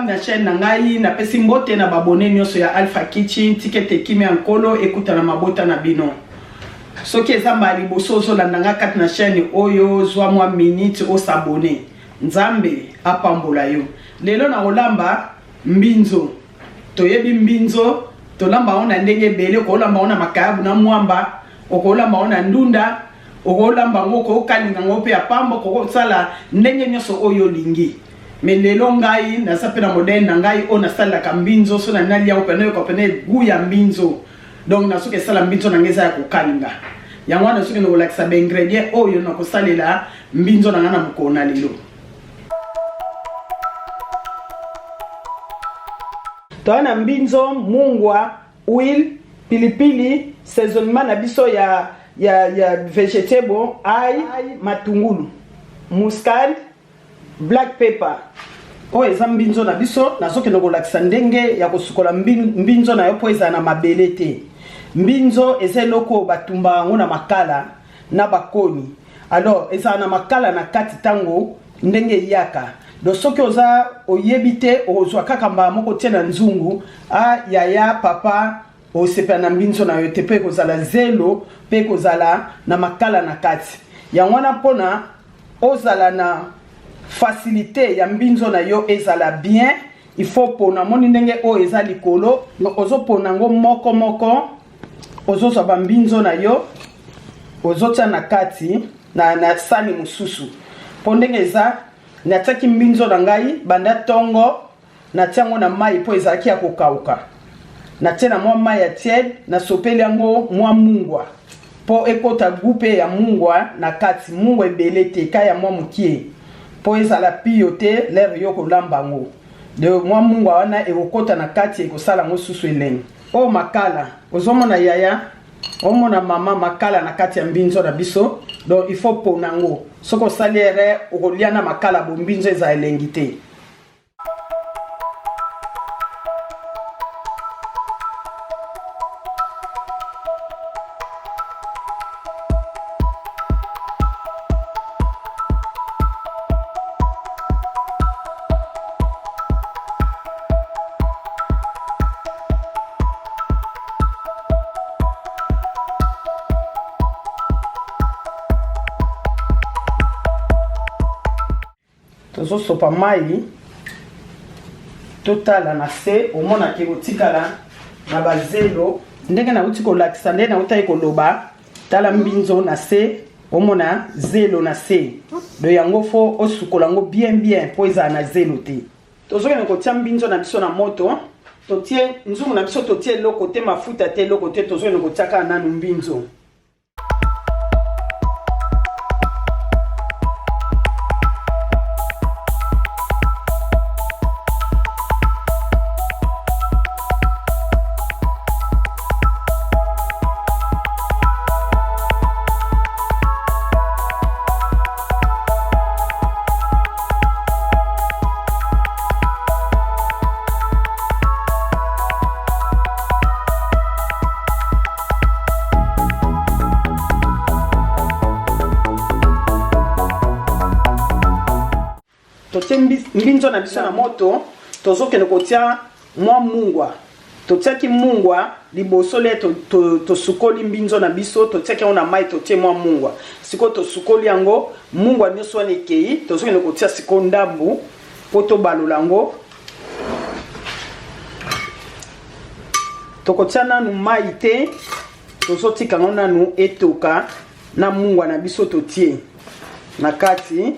Welcome na chaîne na ngai, napesi mbote na babone nyonso ya Alpha Kitchen, tikete kimia nkolo ekuta na mabota na bino. Soki eza mbala liboso ozolanda nga kati na chaîne oyo, zwa mwa minute osabone. Nzambe apambola yo. Lelo na kolamba mbinzo. Toyebi mbinzo, tolamba yango na ndenge ebele, okolamba yango na makayabu na mwamba, okolamba yango na ndunda, okolamba yango, okokalinga yango mpe ya pamba, okosala ndenge nyonso oyo olingi. Mais lelo ngai naza mpe na modèle na ngai oyo nasalelaka mbinzo, so na nalia yango mpe nayoka mpe goût ya mbinzo. Donc nasoki esala mbinzo na ngai eza ya kokalinga. Yango wana soki nakolakisa ba ingrédients oyo nakosalela mbinzo na ngai na mokolo na lelo. Toza na mbinzo, mungwa, huile, pilipili, saisonnement na biso ya vegetable, ail, matungulu, muscade, black pepper. Oyo eza mbinzo na biso, nazokende kolakisa ndenge ya kosukola mbinzo na yo mpo ezala na mabele te. Mbinzo eza eloko batumba yango na makala na bakoni. Alors ezala na makala na kati tango ndenge eyaka. Donc soki oza oyebi te, okozwa kaka mbala moko tie na nzungu, a yaya papa osepela na mbinzo na yo te, mpe ekozala zelo mpe ekozala na makala na kati. Yango wana mpona ozala na facilité ya mbinzo na yo ezala bien, il faut pona moni ndenge oyo eza likolo, ozopona yango moko moko, ozozwa ba mbinzo na yo ozotia na kati na sani mosusu. Mpo ndenge eza, natiaki mbinzo na ngai banda tongo, natia yango na mai mpo ezalaki ya kokauka. Natie na mwa mai ya tiède, nasopeli yango mwa mungwa mpo ekota goût mpe ya mungwa na kati. Mungwa ebele te, ka ya mwa mokie mpo ezala pio te lere yo kolamba yango. De mwa mungwa wana ekokota na kati, ekosala yango susu elengi. Oyo makala, ozomona yaya, omona mama, makala na kati ya mbinzo na biso. Donc il faut pona yango. Soki osali erreur, okolia na makala bo mbinzo ezala elengi te. Tozosopa mai, totala na se, omonaki kotikala na bazelo ndenge nauti kolakisa, nde nautaki koloba. Tala mbinzo na se, omona zelo na se. Do yango fo osukola yango bien bien mpo ezala na zelo te. Tozokende kotia mbinzo na biso na moto, totie nzungu na biso, totie eloko te, mafuta te, eloko te, tozokende kotia kaka nanu mbinzo. Totie mbinzo na biso na moto, tozokende kotia mwa mungwa. Totiaki mungwa liboso le tosukoli mbinzo na biso, totiaki yango na mai, totie mwa mungwa. Sikoyo tosukoli yango, mungwa nyonso wana ekei, tozokende kotia sikoyo ndambu mpo tobalola yango. Tokotia nanu mai te, tozotika yango nanu etoka na mungwa na biso totie na kati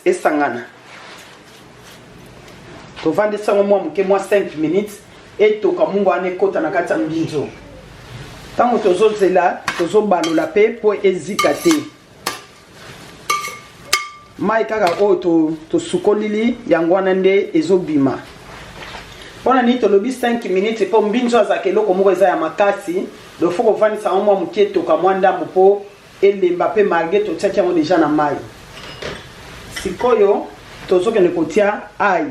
esangana. Tovandisi yango mwa moke, mwa 5 minutes, etoka mungwa wana ekota na kati ya mbinzo. Ntango tozozela, tozobalola mpe mpo ezika te. Mai kaka oyo tosukolili yango wana nde ezobima. Mpona nini tolobi 5 minutes? Mpo mbinzo azalaka eloko moko eza ya makasi, donc faut kovandisa yango mwa moke, etoka mwa ndambo mpo elemba mpe, malgré totiaki yango deja na mai. Sikoyo tozokende kotia ail.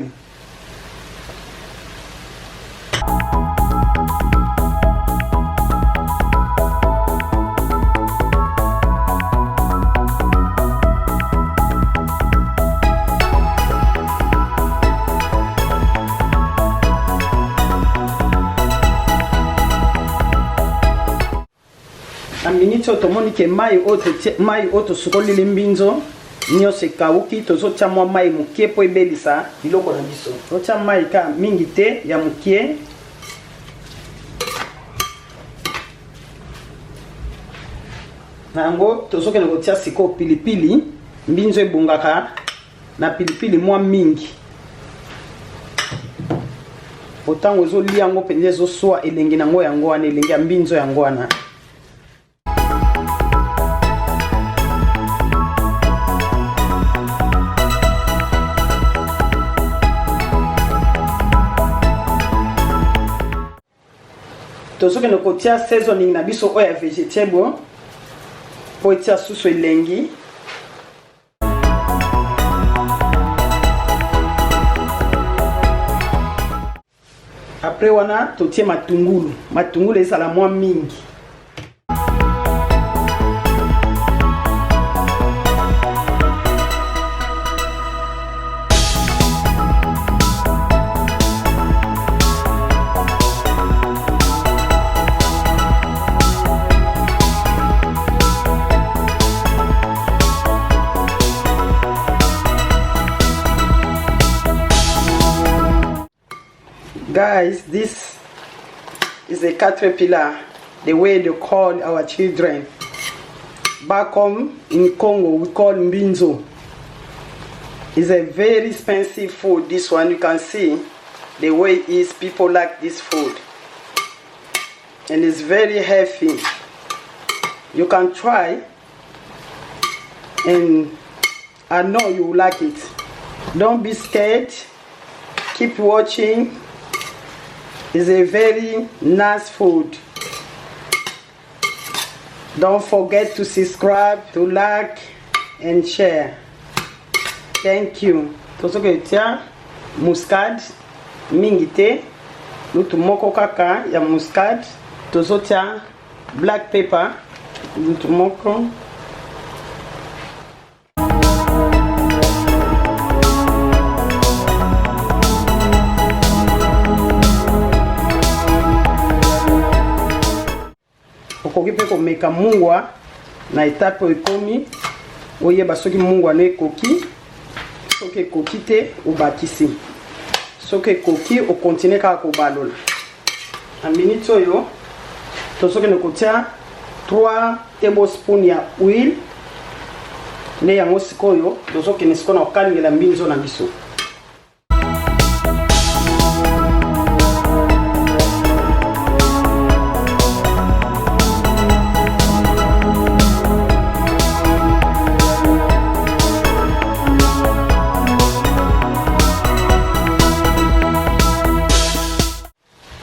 miniti oyo tomoni ke mai oyo totie mai oyo tosukolili mbinzo nyonso ekauki, tozotia mwa mai moke mpo ebelisa biloko na biso. Totia mai ka mingi te, ya moke. Na yango tozokende kotia sikoyo pilipili. Mbinzo ebongaka na pilipili mwa mingi, po ntango ezolia yango mpenza ezoswa elengi nango yango wana, elengi ya mbinzo yango wana. Tozokende kotia seasoning na biso oyo ya vegetable mpo etia susu elengi. Après wana totie matungulu. Matungulu ezala mwa mingi. Guys, this is a caterpillar, the way they call our children. Back home in Congo, we call mbinzo. It's a very expensive food, this one. You can see the way is people like this food. And it's very healthy. You can try, and I know you will like it. Don't be scared. Keep watching. It's a very nice food. Don't forget to subscribe, to like and share. Thank you. Tozokotia muscade mingi te, lutu moko kaka ya muscade. Tozotia black pepper lutu moko. Okoki mpe komeka mungwa na etape oyo ekomi, oyeba soki mungwa no ekoki. Soki ekoki te, obakisi. Soki ekoki, okontinue kaka kobalola. Na minute oyo tozokende kotia 3 tablespoon ya huile nde yango. Sikoyo tozokende sikoyo na kokalingela mbinzo na biso.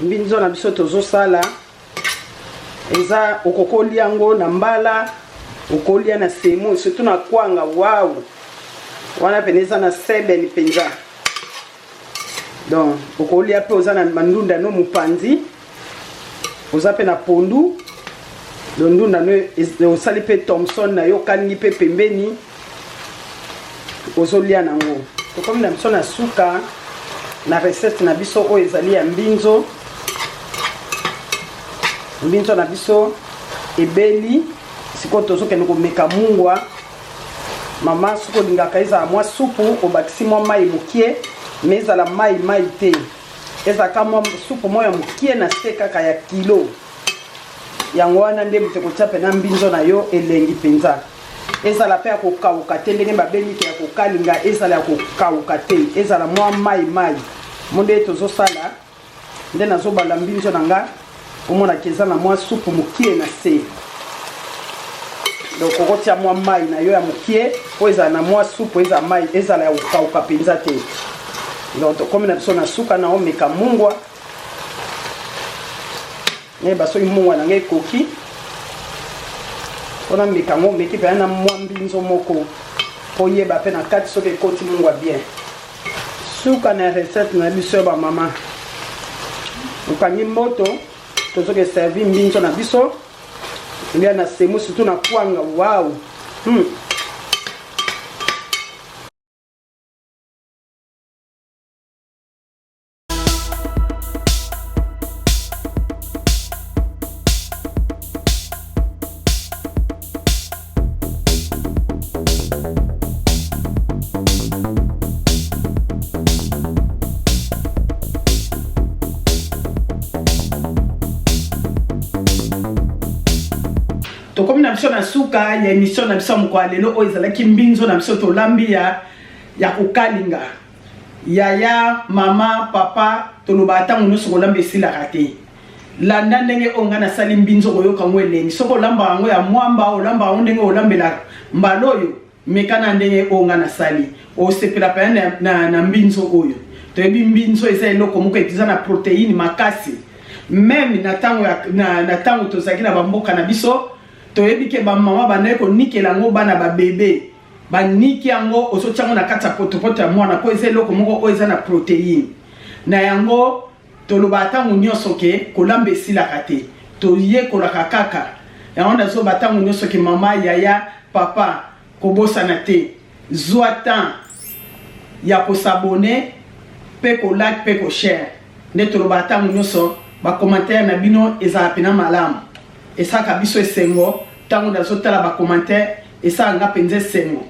Mbinzo na biso tozosala eza, okokolia yango na mbala, okolia na semo, surtout na kwanga. Wawu, wana pene eza na sebene mpenza. Donc okolia mpe oza na mandunda no mopanzi, oza mpe na pondu do ndunda no, osali mpe thomson na yo, okalingi mpe pembeni, ozolia nango. Tokomi na biso na suka na recette na biso oyo ezali ya mbinzo. Mbinzo na biso ebeli. Sikoyo tozokende komeka mungwa. Mama, soki olingaka ezala mwa supu, obakisi mwa mai mokie, me ezala mai mai te, ezalaka mwa supu moko ya mokie na se kaka ya kilo. Yango wana nde moto ekotia mpena mbinzo na yo elengi mpenza. Ezala mpe ya kokauka te, ndenge babengi ya kokalinga, ezala ya kokauka te, ezala mwa mai mai. Mo nde tozosala nde nazobala mbinzo na nga, omonaki eza na mwa supu mokie na se. Donc okotia mwa mai na yo ya mokie mpo ezala na mwa supu, ezala mai, ezala ya kokauka mpenza te. Donc tokomi na biso na suka na omeka mungwa, nayeba soki mungwa na ngai ekoki mpona meka yango. Omeki mpenza na mwa mbinzo moko mpo oyeba mpe na kati soki ekoti mungwa bien. Suka na recette na biso ya bamama. Okangi mboto, tozoki servir mbinzo na biso, lia na semu, surtout na kwanga. Wow. Tokomi na biso na suka ya émission na biso ya mokolo ya lelo oyo ezalaki mbinzo na biso tolambi ya ya kokalinga. Yaya, mama, papa, tolobaka ntango nyonso kolamba esilaka te. Landa ndenge oyo ngai nasali mbinzo, koyoka yango elengi. Soki olambaka yango ya mwamba, olambaka yango ndenge olambela mbala oyo, meka na ndenge oyo ngai nasali, osepela mpenza na mbinzo oyo. Toyebi mbinzo eza eloko moko eza na protéine makasi. Même na ntango na ntango tozalaki na bamboka na biso, toyebi ke bamama bandaki konikela yango bana babebe. Baniki yango, ozotia yango na kati ya potopoto ya mwana, mpo eza eloko moko oyo eza na protéine. Na yango toloba ntango nyonso ke kolamba esilaka te, toyekolaka kaka. Yango nazoba ntango nyonso ke mama, yaya, papa, kobosana te, zwa temps ya kos'abonner mpe kolike mpe koshare. Nde toloba ntango nyonso, bacommentaire na bino ezala mpenza malamu, esalaka biso esengo. Ntango nazotala bacommentaire, esalaka nga mpenza esengo.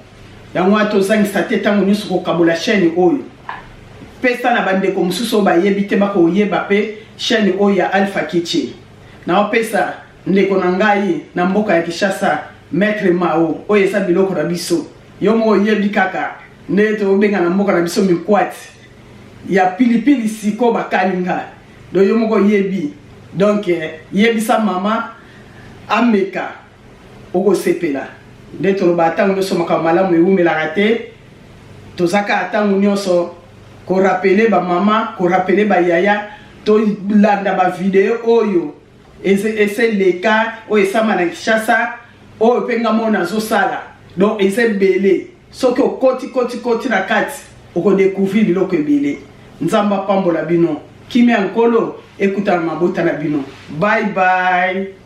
Yango wana tozangisa te ntango nyonso kokabola chaîne oyo. Pesa na bandeko mosusu oyo bayebi te, bakoyeba mpe chaîne oyo ya Alpha Kitchen. Naopesa ndeko na ngai na mboka ya Kinshasa, Maître Mao, oyo eza biloko na biso. Yo moko oyebi kaka nde tobenga na mboka na biso mikwati ya pilipili, siko bakalinga. Donc yo moko oyebi. Donc yebisa mama ameka, okosepela. Nde toloba ntango nyonso, makambo malamu ewumelaka te. Toza kaka ntango nyonso korappeler bamama, korappeler bayaya, tolanda bavideo oyo eseleka, oyo esama na Kinshasa, oyo mpe nga moko nazosala. Donc eza ebele. Soki okoti koti koti na kati, okodécouvrir biloko ebele. Nzambe apambola bino. Kimia ya Nkolo ekutana mabota na bino. Bye bye.